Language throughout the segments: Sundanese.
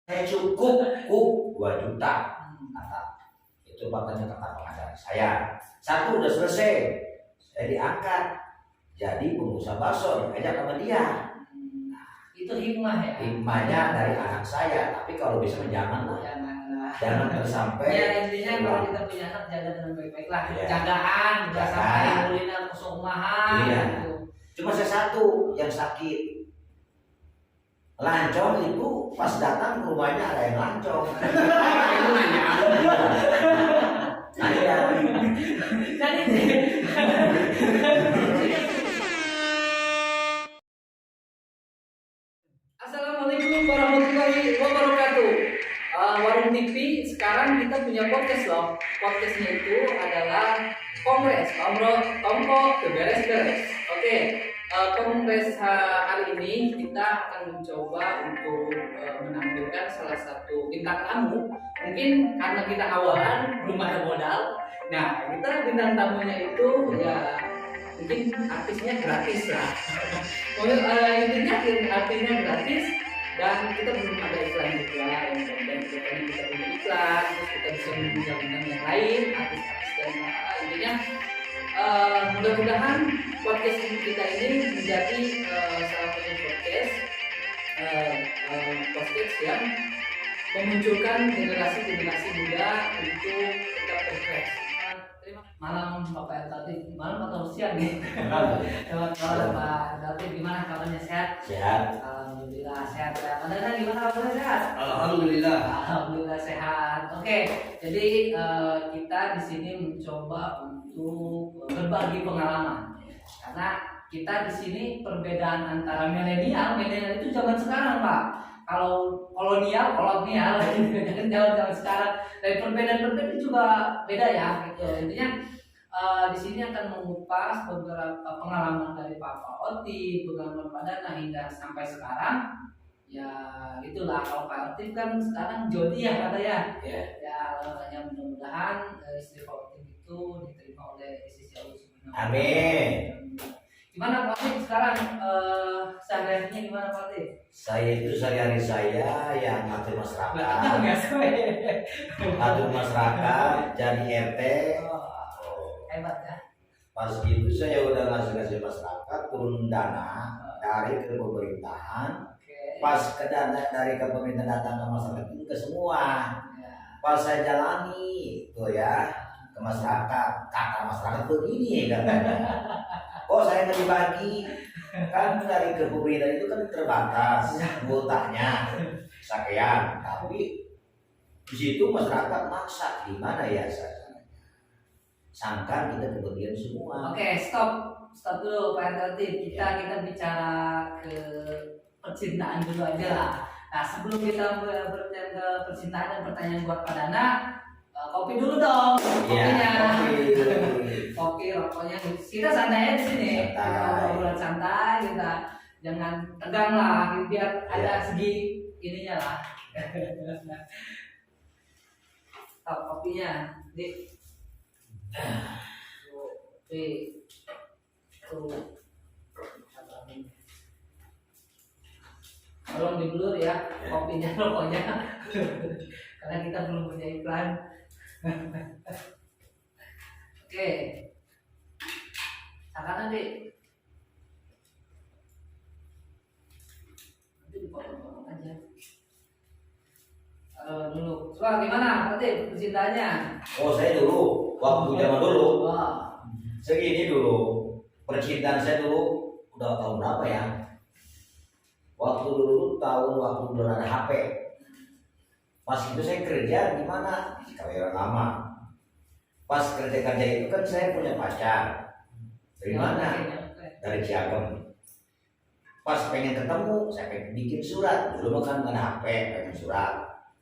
Saya cukup ku 2 juta kata itu makanya kata pengacara saya. Satu udah selesai, saya diangkat jadi pengusaha bakso, diajak sama dia. Itu hikmah ya. Hikmahnya dari anak saya, tapi kalau bisa jangan lah. Janganlah. Jangan tersampai. Ya intinya kalau kita punya anak jaga dengan baik-baik lah. Iya. Jagaan, jangan sampai Jagaan. kuliner kosong mahal. Iya. Gitu. Cuma saya satu yang sakit. Lancong itu pas datang ke rumahnya ada yang lancong. Itu nanya. Ada. Jadi Assalamualaikum warahmatullahi wabarakatuh. Warung TV sekarang kita punya podcast loh. Podcastnya itu adalah Kongres Ngobrol Tongko Beberes-beres. Oke, Kongres hari ini kita akan mencoba untuk menampilkan salah satu bintang tamu. Mungkin karena kita awalan belum ada modal. Nah, kita bintang tamunya itu ya mungkin artisnya gratis lah. Pokoknya, intinya artinya gratis dan kita belum ada iklan juga ya, mudah-mudahan kedepannya kita punya iklan terus kita bisa mengundang bintang yang lain, artis-artis dan intinya mudah-mudahan podcast kita ini menjadi salah satu podcast podcast yang memunculkan generasi-generasi muda untuk tetap berkreasi. Terima malam Bapak Eltatif, malam atau siang nih? Selamat malam Pak Eltatif, gimana kabarnya, sehat? Sehat. Alhamdulillah sehat ya. Pak Dana gimana kabarnya, sehat? Alhamdulillah. Alhamdulillah sehat. Oke, jadi kita di sini mencoba untuk berbagi pengalaman. Karena kita di sini perbedaan antara milenial, milenial itu zaman sekarang Pak. Kalau kolonial, kolonial, gitu kan zaman sekarang. Dan perbedaan-perbedaan itu juga beda ya. Gitu. Intinya di sini akan mengupas beberapa pengalaman dari Pak Oti, pengalaman Pak Dana hingga sampai sekarang. Ya itulah, kalau Pak Oti kan sekarang jodi ya katanya. Ya. Ya katanya mudah-mudahan istri Pak Oti itu diterima oleh sisi Allah Subhanahu wa Ta'ala. Amin. Gimana Pak Oti sekarang sehari-harinya gimana Pak Oti? Saya itu sehari-hari saya yang ngatur masyarakat, Nggak sesuai. ngatur masyarakat, jadi RT. Oh, hebat ya. Pas itu saya udah ngasih-ngasih masyarakat turun dana dari ke pemerintahan. Oke. Pas ke dana dari ke pemerintahan datang ke masyarakat itu ke semua. Ya. Pas saya jalani tuh ya ke masyarakat, kata masyarakat begini katanya. Oh saya nggak dibagi, kan dari ke pemerintahan itu kan terbatas kuotanya sekian, tapi di situ masyarakat maksa gimana ya saya sangka kita kebagian semua. Oke, stop, stop dulu Pak Tertib. Kita bicara ke percintaan dulu aja lah. Nah, sebelum kita berbicara ke percintaan dan pertanyaan buat Pak Dana, kopi dulu dong, kopinya. Ya, kopi. Kopi, rokoknya. Kita santai aja di sini. Santai. Kita ngobrol santai, kita jangan tegang lah, biar ada segi ininya lah. Stop kopinya, Dik. Kopi. Tuh. Tolong diblur ya kopinya, rokoknya, karena kita belum punya iklan. Oke, silakan nanti. Nanti dipotong-potong aja. Dulu, soal gimana? Nanti percintaannya? Oh saya dulu, waktu zaman dulu, Wah, segini dulu, percintaan saya dulu udah tahun berapa ya? Waktu dulu tahun waktu belum ada HP. Pas itu saya kerja di mana? Di Kebayoran Lama. Pas kerja-kerja itu kan saya punya pacar. Dari mana? Dari Ciagem. Pas pengen ketemu, saya pengen bikin surat. Dulu mah kan nggak ada HP, pengen surat.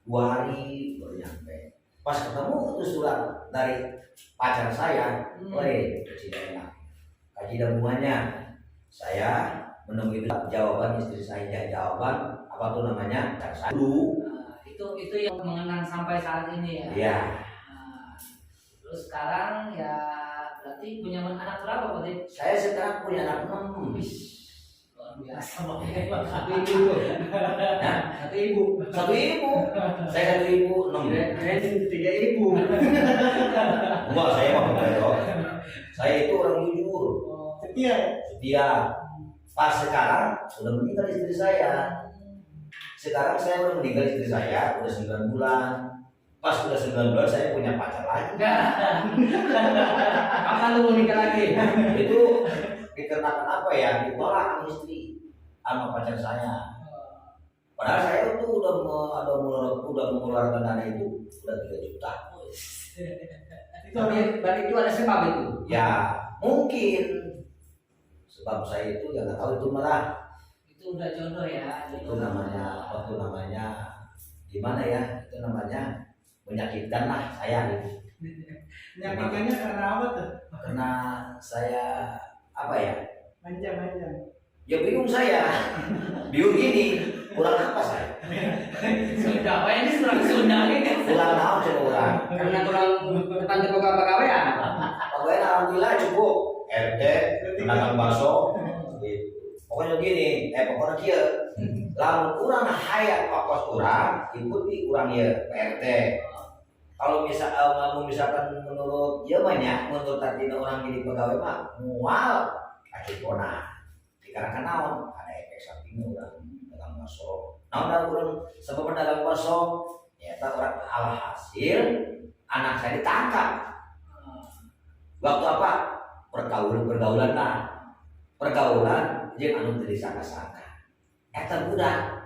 2 hari baru nyampe. Pas ketemu itu surat dari pacar saya, woi, tidak enak. Kaji dan bunganya. Saya menunggu itu jawaban istri saya, jawaban apa tuh namanya? Pacar saya dulu. Nah, itu yang mengenang sampai saat ini ya. Iya. Nah, terus sekarang ya berarti punya anak berapa Pak? Saya sekarang punya anak 6. Wih, luar Biasa. Sama Satu ibu tuh. Hah? Satu ibu. Satu ibu, saya satu ibu enam. Kirain tiga ibu. Enggak, saya mah enggak. Saya itu orang jujur. Oh. Setia. Setia. Pas sekarang sudah meninggal istri saya. Sekarang saya udah meninggal istri saya udah 9 bulan. Pas udah 9 bulan saya punya pacar lagi. Kapan lu mau nikah lagi? Itu dikarenakan apa ya? Ditolak sama istri, sama pacar saya. Padahal saya itu udah ada udah mengeluarkan dana itu udah 3 juta. Itu Berarti, berarti itu ada sebab itu. Ya mungkin sebab saya itu ya nggak tahu itu malah. Itu udah jodoh ya. Itu namanya apa tuh, namanya gimana ya, itu namanya menyakitkan lah saya gitu. Menyakitkannya karena apa tuh? Karena saya apa ya? Manja-manja. Ya bingung saya, bingung gini, kurang apa saya? Sunda, wah ini kurang Sunda ini. Kurang naon cenah urang? Karena kurang depan tepuk pegawaian. Pokoknya alhamdulillah cukup RT pedagang bakso gitu. Pokoknya gini, pokoknya kieu, lamun urang hayang pakos urang ikuti urang ya PRT. Kalau misal misalkan menurut dia banyak, menurut tadi orang jadi pegawai mah mual kacipona, dikarenakan naon, ada efek sampingnya urang dagang bakso. Naon dah urang sebab pedagang bakso nyata orang, alhasil anak saya ditangkap waktu apa, pergaulan, pergaulan lah, pergaulan jeung anu teu disangka-sangka. Eta budak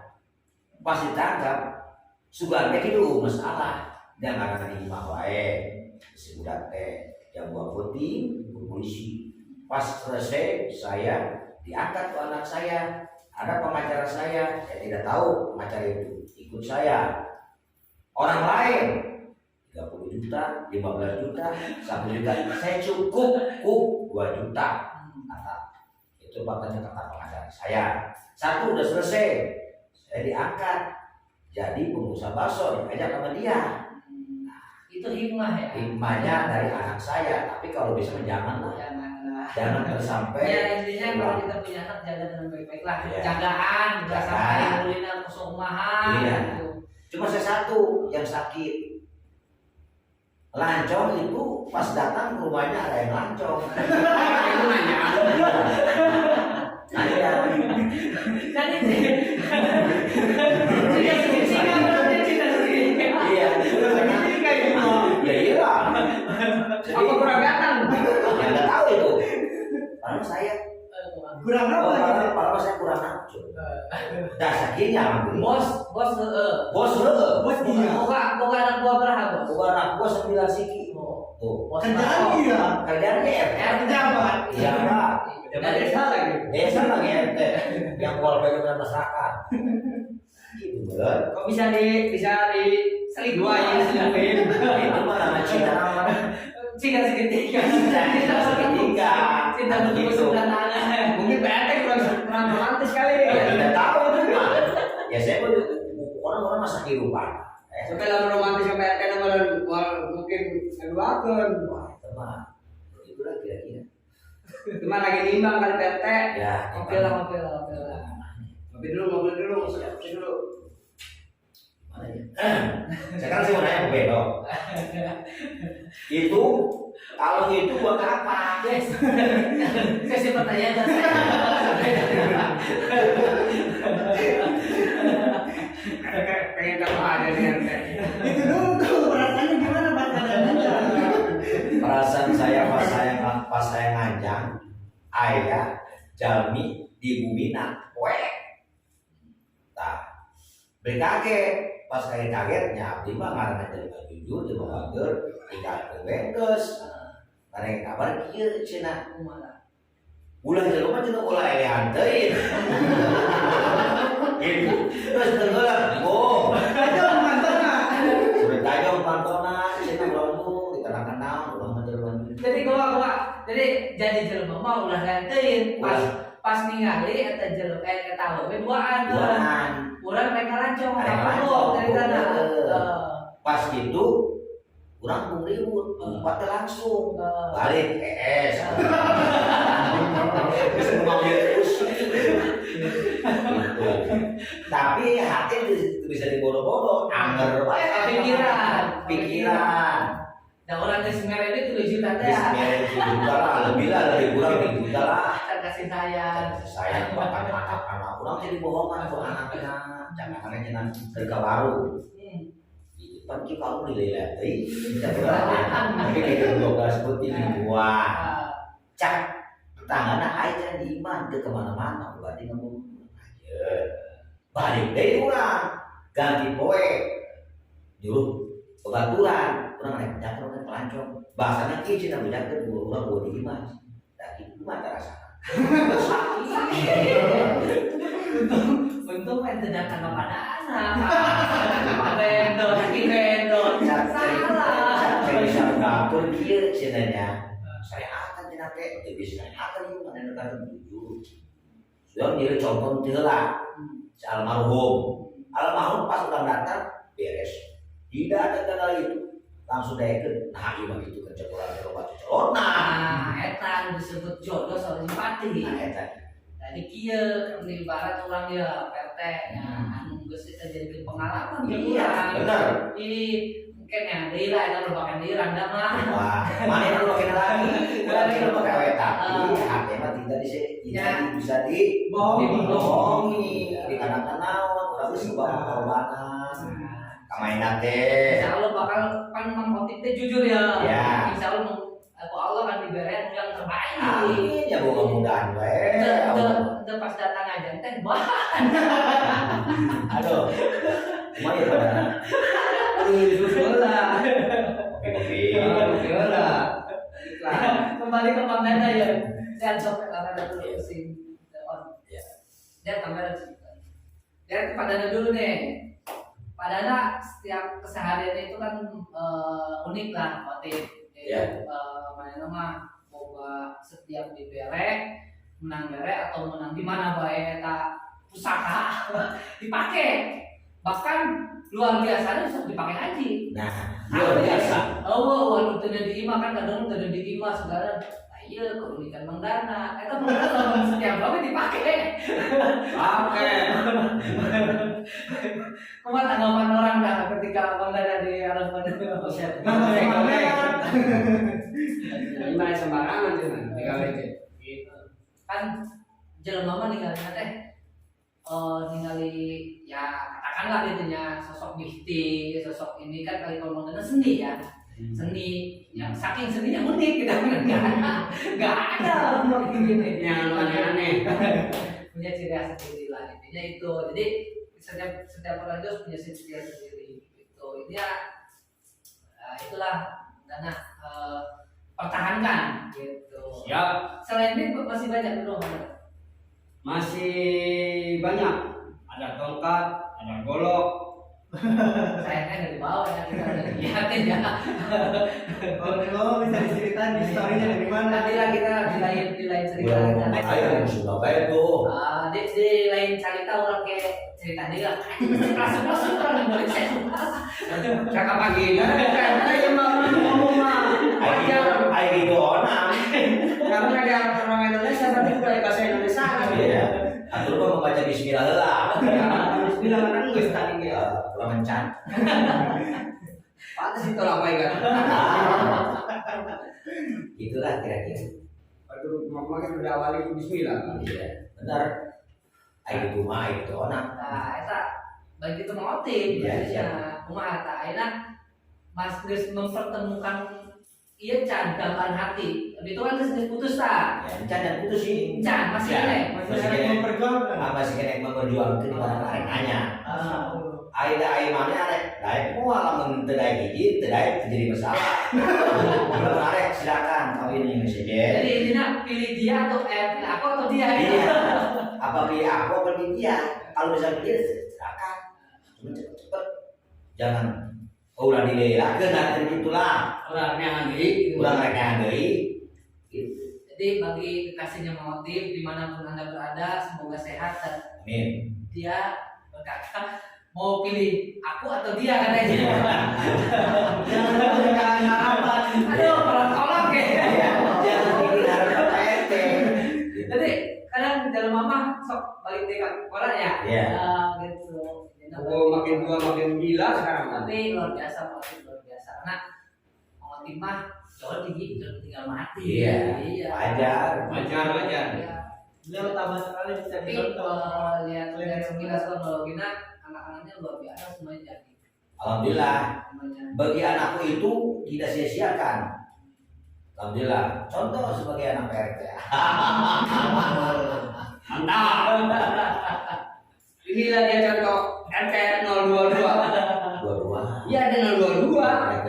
pas ditangkap sugan teh kitu masalah dan karena di imah wae si budak teh jam 2 peuting ke polisi. Pas selesai saya diangkat ke anak saya, ada pengacara saya, saya tidak tahu pengacara itu ikut saya. Orang lain 30 juta, 15 juta, 1 juta, saya cukup ku 2 juta kata itu, katanya kata pengacara saya. Satu udah selesai, saya diangkat jadi pengusaha bakso, diajak sama dia. Itu hikmah ya. Hikmahnya dari anak saya, tapi kalau bisa mah jangan lah. Janganlah. Jangan tersampai. Ya intinya kalau kita punya anak jaga dengan baik-baik lah. Iya. Jagaan, nggak Jagaan. sampai kulina kosong. Iya. Gitu. Cuma saya satu yang sakit lancong itu, pas datang ke rumahnya ada yang lancong. Itu nanya. Ada. Jadi cinta segitiga, berarti cinta segitiga. Iya. Segitiga itu. Ya iya. Jadi, Apa kurang datang? Ya nggak tahu itu. Padahal saya Kurang apa oh, gitu? padahal, padahal saya kurang nafsu. Dah sakitnya alhamdulillah. Bos, bos, heeh. Bos heeh. Bos dia. Boga, boga anak buah berapa bos? Boga anak buah 9 siki. Oh, Tuh. bos Kerjaan bakso. dia. Kerjaannya RT. Pejabat. Iya, Pak. Pejabat desa lagi. Desa lagi RT yang kual dengan masyarakat. Gitu, bener. Kok bisa di Selingkuh. dua ya selingkuhin? Itu mah namanya cinta namanya. Cinta segitiga. Cinta segitiga. Cinta bertemu Gitu. sebelah tangan. Mungkin PRT kurang kurang romantis kali. Ya tidak tahu itu mah. Ya saya pun orang-orang masa kehidupan. Sampai lamun romantis ke PRT nama mungkin ngaduakeun. Wah, itu mah itulah kira-kira. Cuma lagi nimbang kali PRT. Ya, Ngopi lah, ngopi lah, ngopi lah. Ngopi dulu, ngopi dulu, ngopi dulu. Mana ya? Sekarang saya mau nanya ke Bedo. Itu kalung itu buat apa? Yes. Sesi pertanyaan dan saya. Pengen tahu aja nih RT. Itu dulu tuh perasaannya gimana pas ada nanya. Perasaan saya pas saya nganjang ayah jalmi di bumina poek. Tah, beli kaget, pas kaget kagetnya abdi mah ngaranna jelema jujur, jelema bager, tinggal ke bengkes. Karena kabar kieu cenah. Ulah jelema cenah ulah elehan teuing. Gitu. Terus tenggelam, oh. Aja pantona. Udah tajam pantona, cenah urang mah diterangkan naon urang mah jelema jujur. Jadi gua jadi jelema mah ulah gantiin pas pas ningali eta jelema eta awewe duaan. Duaan. Urang mereka lancong, Mereka apa lancong. dari tanah. Heeh. Pas gitu urang bung ribut, umpatnya langsung balik ES. Terus mau terus. Gitu. Tapi hati itu bisa dibodoh-bodoh, angger bae. Pikiran. Pikiran. Dan orang geus mere ini 7 juta teh. Geus mere 7 juta lah, lebih lah, lebih kurang 7 juta lah. Can kasih sayang. Sayang bahkan anak-anak urang jadi bohongan tuh anaknya, jangan anaknya nanti ke warung. Di depan kita kalau dilihat deui, tapi kita 12 putih dibuang. Cak tetanggana aja di iman ke kemana-mana, berarti ngomong aja. Balik deui urang, ganti poe. Nyuruh bebaturan, urang rek jaker urang pelancong. Bahasana kieu cenah bejakeun urang bawa di imah. Da kitu mah rasana. Untung untung kan tidak datang kepada anak. Vendor, vendor. Salah. Saya bisa ngatur kieu cenah nya. Syariatan cenah teh teu bisa syariatan ieu mah anu kata jujur. Sudah nyeri contoh teu heula. Si almarhum. Almarhum pas urang datang beres. Tidak ada kendala itu. Langsung daekeun. Nah, ieu mah kitu kan cek urang teh loba cocolotna. Nah, eta anu disebut jodoh soal simpati. Nah, eta. Jadi kieu kan ibarat urang ya PRT nya anu geus eta jadikeun pengalaman ya Iya, urang. bener. Ih, mungkin yang deui lah eta merupakan deui randa mah. Wah, mana yang lu pakai lagi? Urang teh lu pakai we tapi hati mah tidak bisa tidak bisa di Bohong. dibohongi. Dikarenakan naon? Urang geus loba pengorbanan. Kamaina teh. Insya Allah bakal kan Mang Otip teh jujur ya. Iya. Insya Allah aku Allah kan diberikan yang terbaik. Amin ya boga mudahan we. Teu pas datang aja teh wah. Aduh. Kumaha ya pada? Aduh, susul lah. Kopi. Kopi lah. Kembali ke Bang Dana ya. Jangan sampai kamera dulu pusing. On. Iya. Lihat kamera. Lihat ke Pak Dana dulu nih. Pak Dana setiap kesehariannya itu kan unik lah motif. Iya. Mana mah boga setiap dibere menang bere atau menang di mana bae eta pusaka dipakai, bahkan luar biasanya sok dipakai haji. Nah, luar biasa. Oh, waduh, teu di imah kan kadang teu di imah segala. Nah, iya keunikan Mang Dana. Eta mah lamun setiap gawe dipakai. Oke. Kumaha tanggapan orang dah ketika Mang Dana di harapan? Buset. Semangat. Ini mah sembarangan cuman digawe teh. Gitu. Kan jelema mah ningalina teh ningali ya katakanlah gitu nya sosok Bihti, sosok ini kan kali kalau Mang Dana seni ya. Seni yang saking seninya unik gitu kan nggak ada orang kayak gini. Yang aneh-aneh. Punya ciri khas sendiri lah intinya itu. Jadi setiap setiap orang itu harus punya ciri khas sendiri gitu. Ini ya itulah dana pertahankan gitu. Siap. Selain ini masih banyak belum? Masih banyak. Ada tongkat, ada golok. Sayangnya nggak dibawa ya, kita udah liatin ya. Kalau dibawa bisa diceritain di story-nya dari mana. Nanti lah kita di lain cerita. Ayo sudah baik tuh. Ah, di lain cerita orang kayak cerita dia lah. Langsung langsung orang yang boleh saya. Cakap pagi. Karena yang mau ngomong mah. Ayo ayo gitu onam. Karena dia orang Indonesia tapi bukan bahasa Indonesia. Iya. Atur mah membaca bismillah heula. Ya, bismillah kan geus tadi ge. Kurang encan. Pantes ditolak bae kan. Itulah kira-kira. Aduh, mama kan udah awali bismillah. Iya, benar. Ayo gitu mah, ayo gitu onam. Nah, eta bagi itu motif Iya, ya. Kumaha tah ayeuna Mas geus mempertemukan ieu can gambaran hati. Itu kan geus geus putus tah. Ya, encan dan putus sih. Can masih Ya. kene. Masih Masih ada kena. yang memperjuangkan. Ah, masih kena memperjuangkeun di mana arek nanya. Ah. Ayo da ayo mana arek daek moal lamun teu daek hiji, teu daek jadi masalah. Lamun arek silakan kawin jeung sejen. Jadi intinya pilih dia atau pilih aku atau dia gitu. Iya. Apa pilih aku apa pilih dia? Kalau bisa pilih silakan. Cuma cepet-cepet. Jangan oh, ulah dilelakeun atuh gitulah. Urang neangan deui. Ulah rek deui. Gitu. Jadi bagi kekasihnya Motif dimanapun anda berada semoga sehat dan Amin. dia berkata mau pilih aku atau dia katanya. Jangan memberikan harapan. Aduh, malah tolak ya. Iya, jangan bikin harapan ente. Jadi kadang dalam mama sok balik Tapi luar biasa, Pak Otim luar biasa. Karena Pak Otim mah jodi, tinggal mati. Iya. Iya. Wajar. Wajar wajar. Iya. Beliau tambah sekali bisa Tapi ditonton. lihat lihat sekilas kronologinya, anak-anaknya luar biasa semuanya jadi. Alhamdulillah. Semuanya. Bagi anakku itu tidak sia-siakan. Alhamdulillah. Contoh sebagai anak PRT. Mantap. Inilah dia contoh RT 022. Dua-dua. Iya ada 022. RT.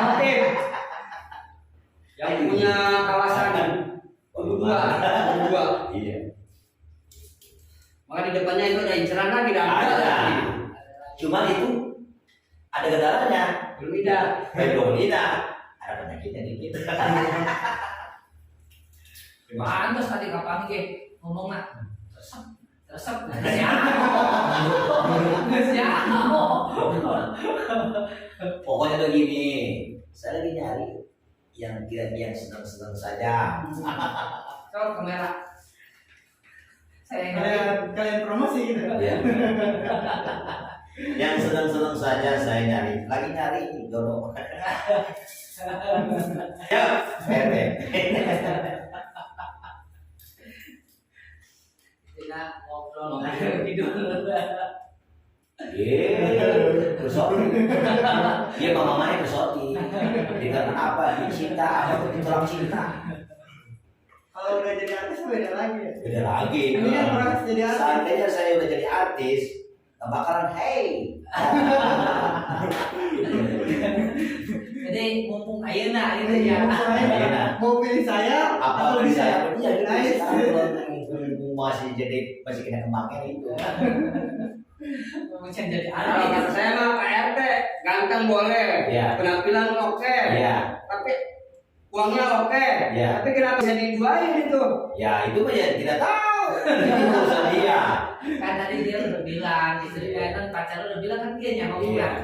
Oke. Yang punya kawasan dua, dua. Iya. Maka di depannya itu ada inceran lagi, dah ada Ada. lagi. Cuman itu ada gejalanya. Belum ada. Belum tidak. Ada penyakitnya dikit. Pantes tadi kapan ge ngomong nak resep resep nggak Pokoknya begini, saya lagi nyari yang kira-kira yang senang-senang saja. Coba kamera. Saya ingat. Kalian kalian promosi gitu. Ya. Yang senang-senang saja saya nyari. Lagi nyari jodoh. Ya, PRT. Tidak ngobrol tidur. Iya, bersoti. Dia mama mamanya bersoti. Dikatakan apa? Cinta apa? Ditolak cinta. Kalau udah jadi artis beda lagi ya. Beda lagi. Ini kan proses jadi artis. Seandainya saya udah jadi artis, gak bakalan hey. Jadi mumpung ayeuna gitu ya. Mau pilih saya Apa atau beli dia? saya? Iya, gitu. Nice. Mumpung masih jadi masih kena kembangnya itu. Mumpung jadi Kalau kata artis. saya mah Pak RT, ganteng boleh, Iya. penampilan oke, Iya, tapi uangnya oke, Iya. tapi kenapa bisa diduain itu? ya itu mah ya tidak tahu. Itu urusan dia. Kan tadi dia udah bilang, istri kan pacar udah bilang kan dia ngomong Iya. kan.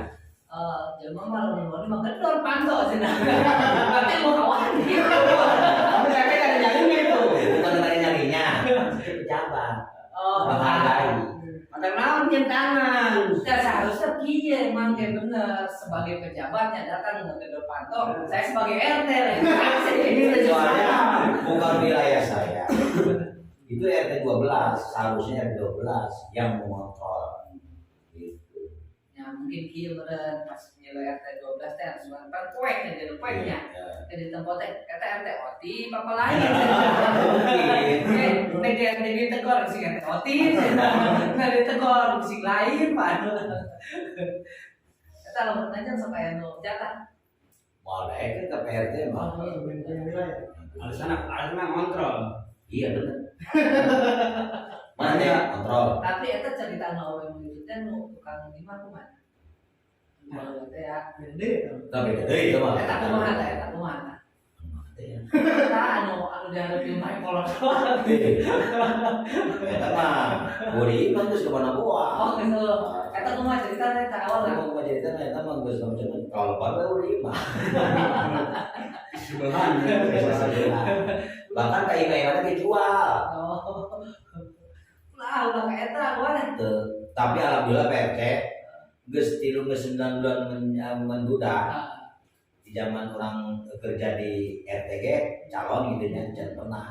Jelema mah lamun wani mah gedor panto cenah. Berarti mau kawan gitu. Tapi saya kan ada nyarinya itu. Bukan dari nyarinya, itu pejabat. Oh, Menghargai. Mata naon nyen tangan. Ya seharusnya kia emang kayak bener sebagai pejabatnya datang ngegedor panto, saya sebagai RT lah. Ini Soalnya bukan wilayah saya. Itu RT 12, seharusnya RT 12 yang mengontrol. Gitu. Ya mungkin kia meren pas nyelo RT 12 teh harus pan poek jadi poeknya. Iya. Jadi tempat teh kata RT Oti papa lain. Mungkin. Eh, nek ditegor sing RT Oti, nah ditegor sing lain pak. Eta lamun nanya sok aya nu jatah. Mau naik ke PRT mah. Alasan alasan ngontrol. Iya benar. Mana ya kontrol? Tapi eta cerita nu awewe nu itu teh nu tukang lima kumaha? Nu teh ya. Gede. Tapi beda deui itu mah. Eta kumaha teh eta kumaha tah? Eta anu anu dihareup mah kolot. Eta mah buri mah geus kemana boa. Oh gitu. Eta kumaha cerita teh eta awalna? Mau mau cerita mah eta mah geus kemana kalau bae buri mah. Sebelahan. Bahkan ka imah-imahna ge jual. Oh. Lah ulah ka eta kumaha? Teu. Tapi alhamdulillah PRT geus 3 geus 9 bulan menduda di zaman orang kerja di RTG calon gitu nya jangan pernah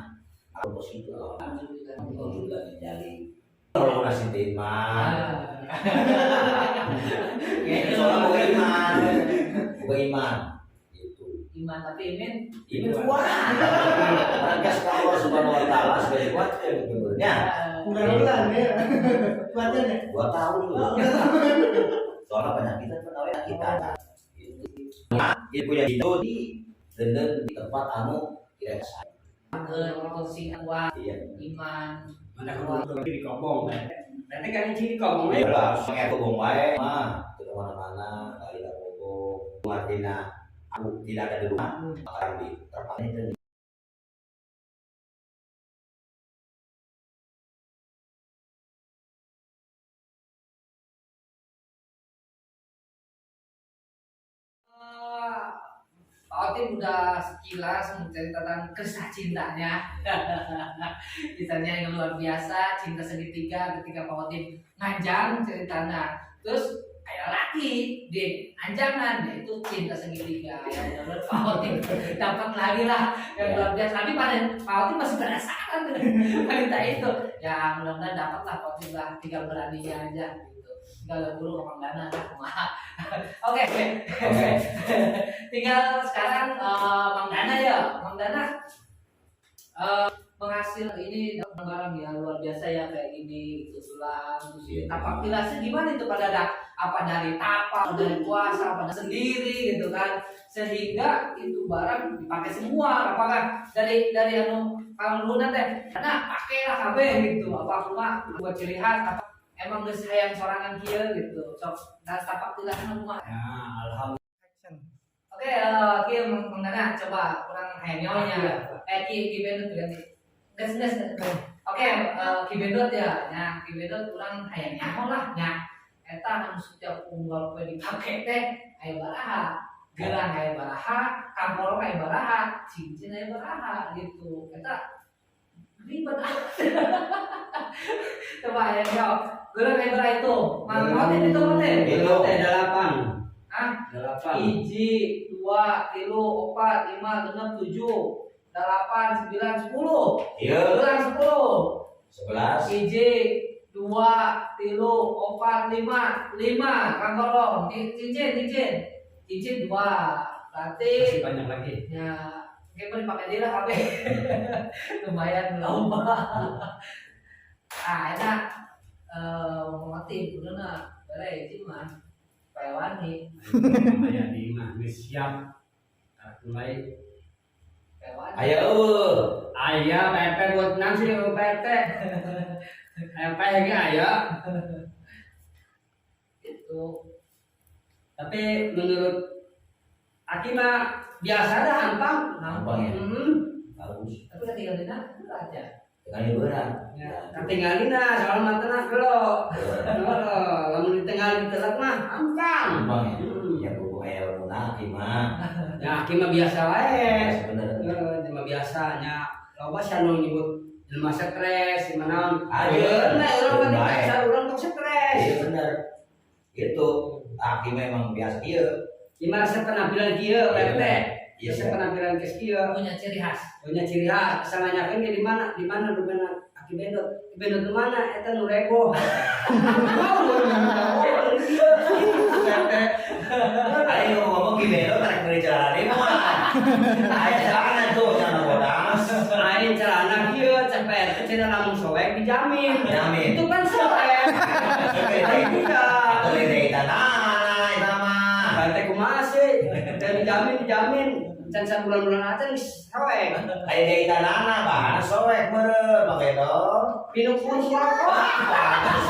aku bos itu Alhamdulillah. alhamdulillah menjali kalau udah sinti iman soalnya bukan iman bukan iman gitu Iman tapi imin ini kuat mereka Allah subhanahu wa ta'ala sebagai kuat sebenarnya Bulan-bulan ya. Kuatnya deh. 2 tahun loh soalnya penyakit kan kita gitu. Nah, dia punya itu di denden di tempat anu tidak kursi kuat iya iman. Mana kudu di kobong. Berarti kan di kobong iya lah soalnya aku bong wae mah ke mana-mana kali lah bobong artinya aku tidak ada di rumah akan di terpaksa. Pak Otim udah sekilas menceritakan kisah cintanya. Kisahnya yang luar biasa, cinta segitiga ketika Pak Otim nganjang ceritanya. Terus Aya laki di anjangan, yaitu cinta segitiga yang benar-benar Pak Otim dapat lagi lah yang luar biasa. Tapi pada Pak Otim masih penasaran dengan wanita itu. Ya mudah-mudahan dapat lah Pak Otim lah, tinggal beraninya aja gitu. Tinggal buru ke Mang Dana lah kumaha. Oke. Oke. Tinggal sekarang Mang Dana ya. Mang Dana penghasil ini barang ya luar biasa ya, kayak gini gitu, sulam terus tapak tilasnya gimana itu pada ada apa dari tapak, dari puasa, apa dari sendiri gitu kan, sehingga itu barang dipakai semua. Apakah dari anu kalau dulu teh karena pakailah kabeh gitu, apa cuma buat ciri khas, apa emang geus hayang sorangan kieu gitu? Sok, nah, tapak tilasna kumaha? Ya, alhamdulillah. Oke, kieu Mang Dana, coba kurang hayang nyawa. Eh, Ki Ki Bendot ganti. Gas gas. Oke, Ki Bendot ya. Nah, Ki Bendot kurang hayang nyaho lah nya. Eta anu setiap unggal poe dipake teh aya baraha. Gelang aya baraha, kamporong aya baraha, cincin aya baraha gitu. Eta ribet amat. Coba hayang nyaho. Gelang aya baraha itu. Mang Motin itu Motin. Itu. Teh 8. Ah? 8. 1, 2, 3, 4, 5, 6, 7, 8, 9, 10. Iya. Gelang 10. 11. 1, 2, 3, 4, 5, 5, kangkolong, cincin, cincin, cincin 2, berarti Masih banyak lagi. Ya, kayak dipakai dia lah kabeh, lumayan lomba. Ah, enak, mati, udah nah, bere hiji mah, supaya wani, Aya di mah geus siap. Mulai supaya wani. Aya eueuh. Aya PP buat nang sih PT. Aya PP ge aya. Itu. Tapi menurut Aki mah biasa dah, hampang. Hampang ya? Hmm. Bagus. Tapi ketika dina berat ya. Tinggal berat. Ya, ketinggalin lah soal mantan lo. Lo lamun ditinggalin telat mah hampang. Hampang ya. Hmm. Ya buku aya lamun Aki mah. Ya Aki mah biasa wae. Bener. Eh, mah biasanya loba sih anu nyebut jelema stres, di mana. Aja. Bener, urang mah Baik. biasa, urang tong stres. Iya bener. Itu Aki memang biasa iya. Gimana resep penampilan kieu, Pak RT? Iya. Resep penampilan kes kieu. Punya ciri khas. Punya ciri khas. Asa nanyakeun ge di mana? Di mana di mana? Aki Bendot. Aki Bendot di mana? Eta nu rego. RT. Ayo ngomong-ngomong Ki Bendot tarik dari celana dia mah. Ayo celana tuh, celana bodas. Lain celana kieu, cek Pak RT cenah lamun soek dijamin. Dijamin. Itu kan soek. Lain tidak. Atau dari tanah, itu mah. Pak RT kumaha sih? Dan dijamin dijamin. Can sabulan-bulan aja geus soek. Ayo dari tanah, bahan soek meureun, Bang Bendot. Minum pun rokok. Wah, bagus.